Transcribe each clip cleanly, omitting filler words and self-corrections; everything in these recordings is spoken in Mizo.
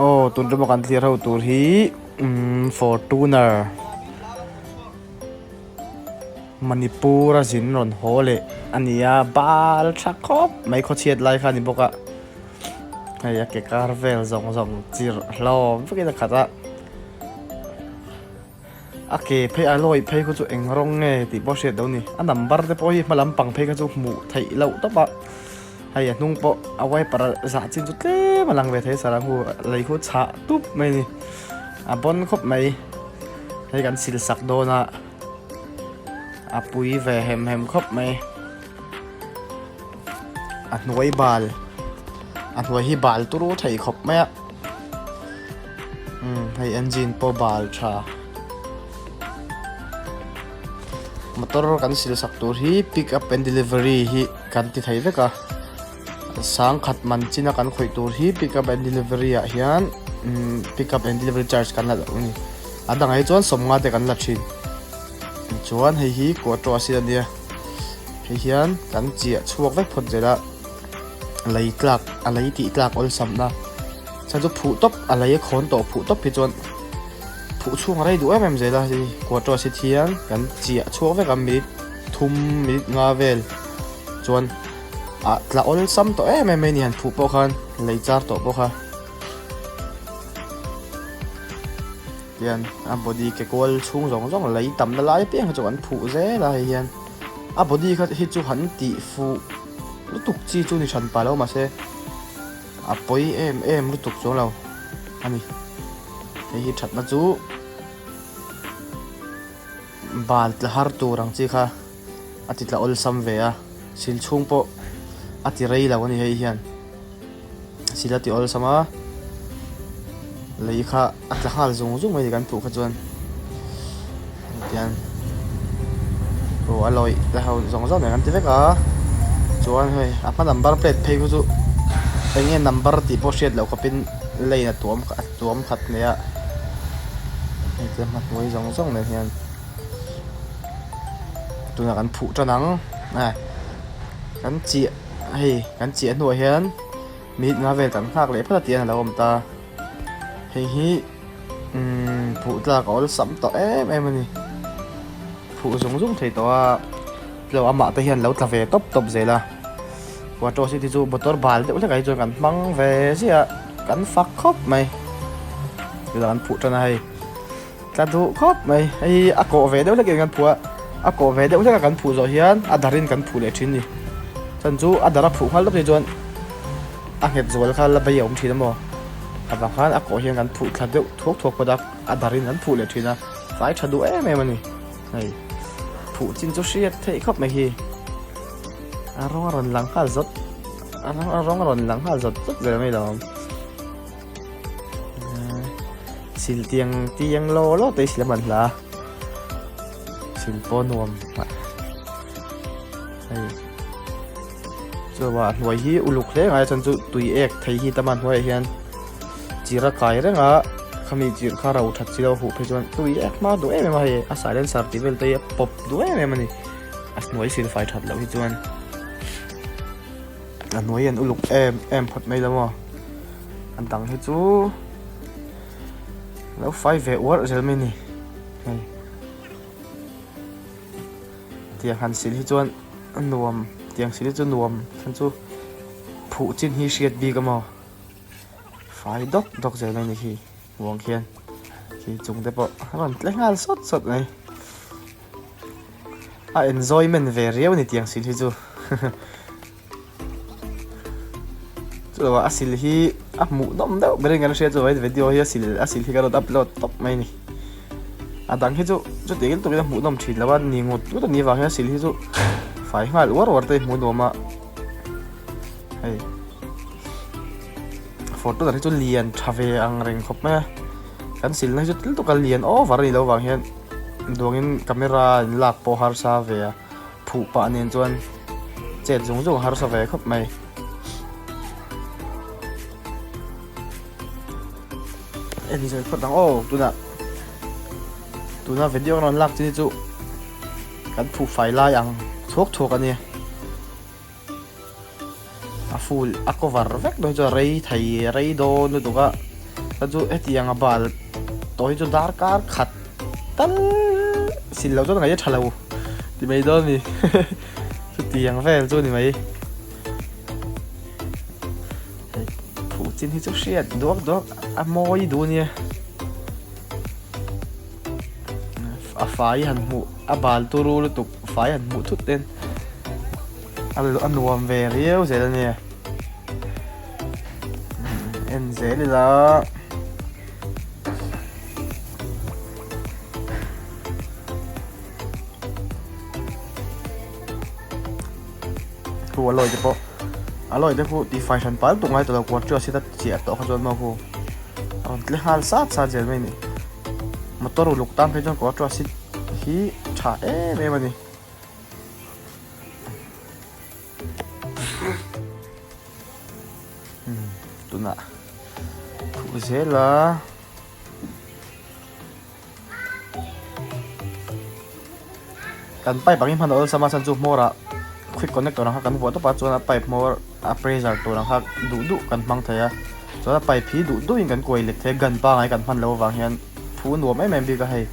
Aw tun ṭuma kan thlir ho tur hi umm Fortuner Manipur a zin rawn haw leh a ni a bal tha khawp mai khawchhiat lai kha a ni bawk a hei a ke kar vel zawng zawng chirh hlawm vekin a khat a. A ke phei a lawi phei khu chu eng rawng nge tih pawh hriat loh a ni. A number te pawh hi hma lampang phei kha chu hmuh theih loh tawp a, hei a hnung pawh a wiper zah chin chu tlem a lang ve thei a sarang hu lei khu chhah tup mai a ni. A bawn khawp mai, hei kan sil sak dawn a, a pui ve hem hem khawp mai. A hnuai bal, a hnuai hi bal turu thei khawp mai a. Umm hei engine pawh bal tha motor kan sil sak tur hi pick up and delivery hi kan ti thei vek a sangkhat man china kan khawih tur hi pick up and delivery ah hian umm pick up and delivery charge kan la loh a ni a dangah hi chuan sawmnga te kan la thin tichuan hei hi quattro a sin a nia hei hian kan chiah chhuak vek phawt zel a. Lei tlak a lei tih tlak awlsam na chhan chu phuh tawp a lei a khawn tawh phuh tawp hi chuan phuh chhung a rei duh em em zel a hei quarter a si thiang kan chiah chhuak vek a minute thum minute nga vel chuan ah tla awlsam tawh em em mai a ni han phuh pawh khan lei char tawh bawk a. Tian a body ke kual chhung zawng zawng lei tamna lai apiang hi chu an phuh zel a hei hian a body kha hi chu han tih fuh lutuk chi chu ni hran pah lo mahse a pawi em em lutuk chuang lo a ni hei hi thatna chu bal tla har tur ang chi kha a ti tla awlsam ve a sil chhung pawh a ti rei lo a ni hei hian. Sil a ti awlsam a, lei kha a tla nghal zung zung mai a ni kan phuh kha chuan tian aw a lawih la ho zawng zawng nen kan ti vek a chuan hei a hma number plate phei khu chu eng nge number tih pawh hriat loh khawpin lane a tuam a tuam khat mai a hei te hma hnuai zawng zawng nen hian tunah kan phuh tan ang a kan chiah. Hei kan chiah hnuah hian minute nga vel kan nghak leh phawt a tih a lo awm ta. Hei hi umm phuh tlak a awlsam tawh em em a ni. Phuh zung zung thei tawh a tilo amah te hian lo tla ve tawp tawp zel a. Quattro city chu motor bal deuh hlek ah hi chuan kan hmang ve ziah a kan fak khawp mai. Tunah kan phuh tan a hei. Tla duh khawp mai. Hei a kawh ve deuh hlekin kan phuh a, a kawh ve deuh hleka kan phuh zawh hian a darin kan phuh leh thin a ni. Chuan chu a dar a phuh nghal lawk hi chuan a nghet zual kha la bei a awm thin a maw? Avang khan a kawh hian kan phuh thla deuh thuak thuak phawt a, a darin kan phuh leh thin a, fai tha duh em em a ni. Hei phuh chin chu hriat theih khawp mai hi. A rawng a rawn lang nghal zawt, a rawng a rawn lang nghal zawt zawt zel mai lo. Sil tiang tiang law law te hi sil a man hla a sil pawh nuam hei chuan a hnuai hi uluk hle ngai a chuan chu tui ek thei hi tam a hnuaiah hian chir a kai reng a khami chir kha ro that si lo a huh phei chuan tui ek hma duh em em a hei a silencer tih vel te hi a pawp duh em em a ni a hnuai sil fai that loh hi chuan. A hnuai an uluk em em phawt mai lo maw a dang hi chu lo fai ve uarh zel mai a ni hei tiang han sil hi chuan a nuam tiang sil hi chu nuam chhan chu phuh chin hi hriat bik a maw fai dawk dawk zel mai a ni khi muang khian khi chung te pawh a rawn tle nghal sawt sawt mai. A enjoyment ve riau a ni tiang sil hi chu chuloah a sil hi a hmuh nawm deuh ber in kan hria chu video hi a sil a sil hi ka rawn upload tawp mai a ni a dang hi chu chutiang in tukin a hmuh nawm thin lo a ni ngut ngut a nih vang hian a sil hi chu fai nghal uar uar te hmuh nuam a hei fortuner hi chu lian tha ve ang reng khawp mai a kan silna hi chu thil tawka lian over a nih loh vang hian. Duangin camera in lak pawh harsa ve a, phuh pah nen chuan chet zung zung a harsa ve khawp mai. En zel phawt ang aw tunah tuna video rawn lak chin hi chu kan phuh fai lai ang thuak thuak a nia. A full a cover vek dawn hi chuan rei thei rei dawn lutuk a chuan chu hetiang a bal tawh hi chu darkar khat tal sil loh chuan ngaih a tha lo ti mai dawn a ni chutiang vel chu a ni mai. Phuh chin hi chu hriat duak duak a mawi duh ania a fai han hmuh a bal turu lutuk fai han hmuh thut ten a nuam ve riau zel ania en zel ila. Khu a lawi te pawh a lawi te khu tihfai hran pal tuk ngai tawh lo kuar chu a sita chiah tawh kha chuan maw khu a rawn tle nghal sat sat zel mai a ni motor uluk tan phei chuan kuar chu a sit hi tha em em a ni. Tunah khuh zel a. Kan pipe angin hman a awlsam a chhan chu hmawrah quick connect tur ang kha kan vuah tawp a chuan a pipe hmawr a pressure tur ang kha duh duh kan hmang thei a chuan a pipe hi duh duhin kan kuai let thei a gun pangai kan hman loh avang hian phuh a nuam em em bik a hei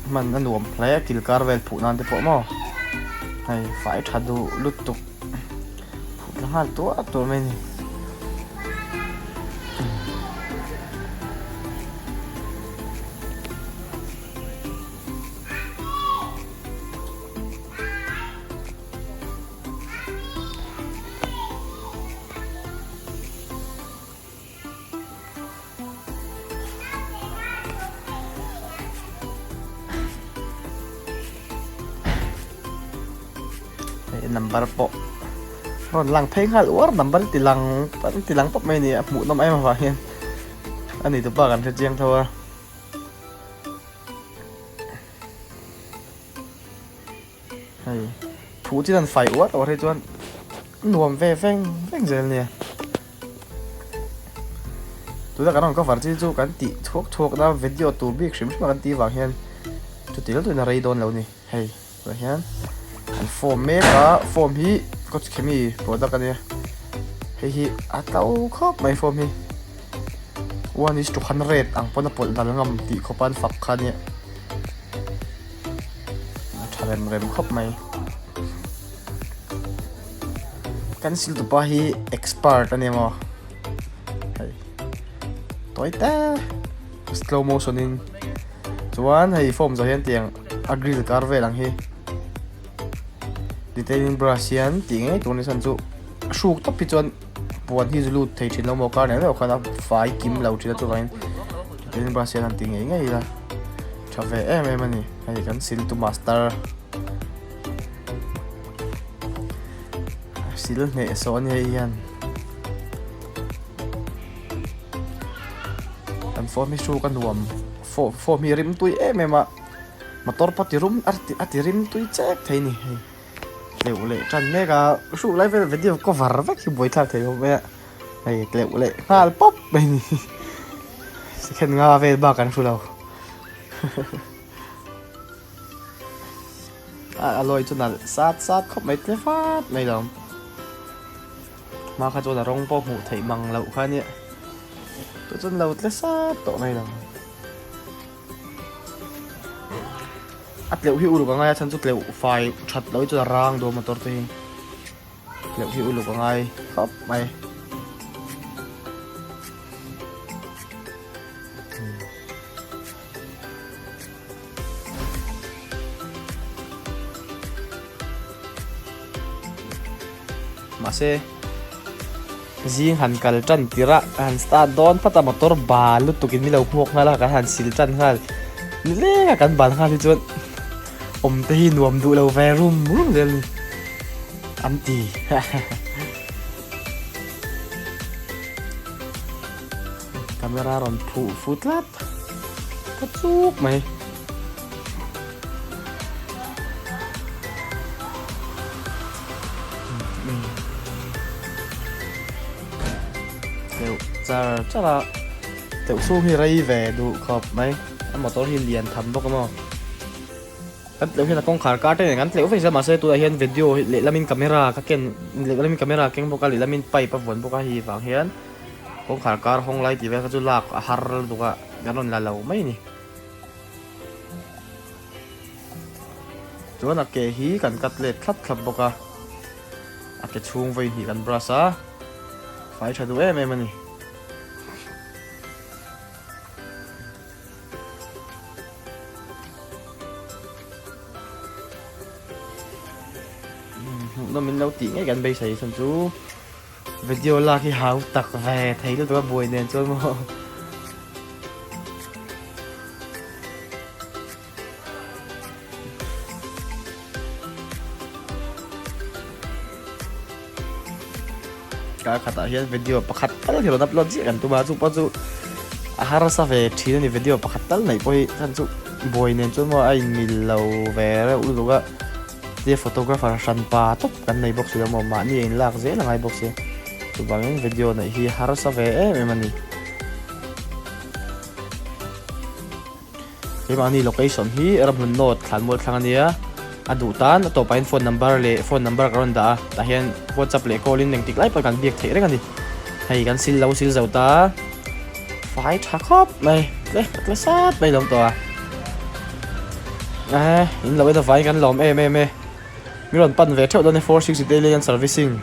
hman a nuam hle a kil kar vel phuh nan te pawh maw hei fai tha duh lutuk phuh tla nghal tuah tuah mai a ni. Number pawh rawn lang phei nghal uar number ti lang ti lang pawp mai a ni a hmuh nawm em avang hian a ni tupa kan hre chiang tho a. Hei phuh chin an fai uar uar hi chuan nuam ve veng veng zel nia. Tuna kan rawn cover chi chu kan tih thuak thuak na video tur bik hrim hrim a kan tih vang hian chuti zel tuin a rei dawn lo ni hei tunah hian an form mek a form hi kawchhemi product a nia hei hi a to khawp mai form hi. One is to 100 ang pawn a pawlh dal ngam tih khawp a an fak kha ania. A tha rem rem khawp mai. Kan sil tupa hi expert ania maw. Hei. Tawi te. Slow motion in. Chuan hei form zawh hian tiang a grill kar vel ang hi. Detailing brush hian tih ngei tur ni chhan chu hruk tawp hi chuan puan hi zu lut thei thin lo maw kar neuh neuh khan a fai kim lo thin a chuvangin detailing brush hian han ti ngei ngei ila tha ve em em a ni hei kan sil tu master sil hneh sawh a ni hei hian kan form hi hruk a nuam form hi rim tui em em a. Motor pawh ti rum a ti rim tui chek thei ni hei tleuh leh tan mek a hruk lai vel video cover vek hi buaithlak thei khawp mai a hei tleuh leh nghal pawp mai ni second nga vel bak an hru lo a a lawi chu nalh sat sat khawp mai tle vat mai lo hma kha chuan a rawng pawh hmuh theih mang loh kha ania tah chuan lo tle sat tawh mai lo. A tleuh hi uluk a ngai a chhan chu tleuh fai that loh hi chuan a rang dawn motor te hi tleuh hi uluk a ngai khawp mai. Mahse zing han kal tan tirh a han start dawn phawt a motor bal lutuk in min lo hmuak nghal a kan han sil tan nghal nileng a kan bal nghal hi chuan awm te hi nuam duh lo ve rum rum zel a ni an ti camera rawn phuh fu tlat ka chuk mai. Tleuh char char a tleuh chhung hi rei ve duh khawp mai a motor hi lian tham bawk a maw. Kan tleuh hian a kawngkhar kar te nen kan tleuh vek zel mahse tunah hian video hi lehlamin camera ka ken lehlamin camera a keng bawk a lehlamin pipe a vuan bawk a hei vang hian kawngkhar kar hawng lai tih vel kha chu lak a har lutuk a kan rawn la lo mai a ni. Chuan a ke hi kan cut let thlap thlap bawk a a ke chhung vawi hnih kan brush a fai tha duh em em a ni. Hmuhnawm min lo tih ngei kan beisei chhan chu video lak hi hau tak ve thei lutuk a buai nen chuan maw. Kar khatah hian video pakhat tal hi rawn upload chiah kan tum a chu pawh chu a harsa ve thin a ni video pakhat tal neih pawh hi chhan chu buai nen chuan maw a inmil lo ve reuh lutuk a tia photographer hran pa tawp kan nei bawk si lo maw mahni a inlak zel a ngai bawk si chuvangin video neih hi harsa ve em em a ni. Keimahni location hi Ramhlun North Thlanmual thlang a nia, a duh tan a tawpah hian phone number leh phone number ka rawn dah a, tah hian whatsapp leh call in engtik lai pawh kan biak theih reng a ni. Hei kan sil lo sil zo ta, fai tha khawp mai, tle tle sat mai lo tawh a. Eh, in lo en avangin kan lawm em em e. Mi rawn pan ve theuh dawn e 460 daily and servicing.